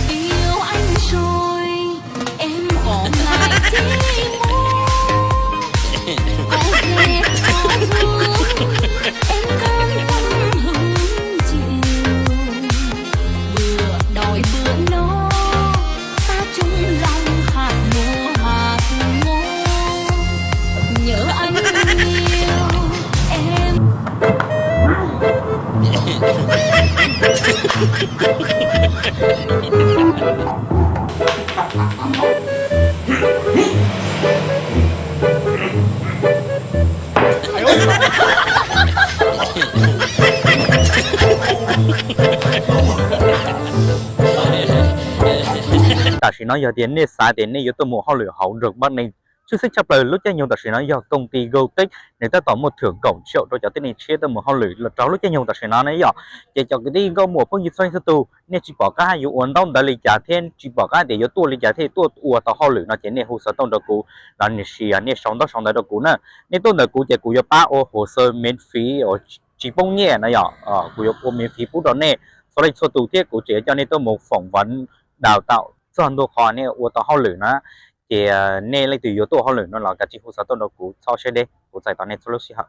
Yêu anh rồi, em có ngại chi mô. Có ghét có thương, em cam tâm hứng chịu. Bữa đói bữa no, ta chung lòng hạt lúa hạt ngô. Nhớ anh nhiều, em. Tam sim no yog tias nej xav tias nej yuav tuaj mus hauj lwm hauv nroog Bắc Ninh, tshwj xeeb tshaj plaws lub caij nyoog tam sim no yog công ty Goldtech nws tab tom muaj thưởng kaum triệu rau cov tib neeg tshiab tuaj mus hauj lwm los rau lub caij nyoog tam sim no ne yom. Ces cov kwv tij nkauj muam phooj ywg txhua leej txhua tus, nej tsis pom qab yuav ua ntaub ntawv li cas thiab tsis pom qab tias yuav tuaj li cas thiaj tuaj ua tau hauj lwm no ces nej hu xov tooj rau kuv los nim sis yog nej sau ntaub sau ntawv rau kuv na. Nej tuaj ntawm kuv ces kuv yuav pab ua hồ sơ miễn phí uas tsis poob nyiaj na yom. Kuv yuav ua miễn phí pub rau nej txhua leej txhua tus thiab kuv tseem yuav coj nej tuaj mus phỏng vấn đào tạo txog ntua qhov nej ua tau hauj lwm na. Ces nej leej twg yuav tuaj hauj lwm no los kav tsij hu xov tooj rau kuv txhob siab deb, kuv txais tos nej txhua lub sij hawm.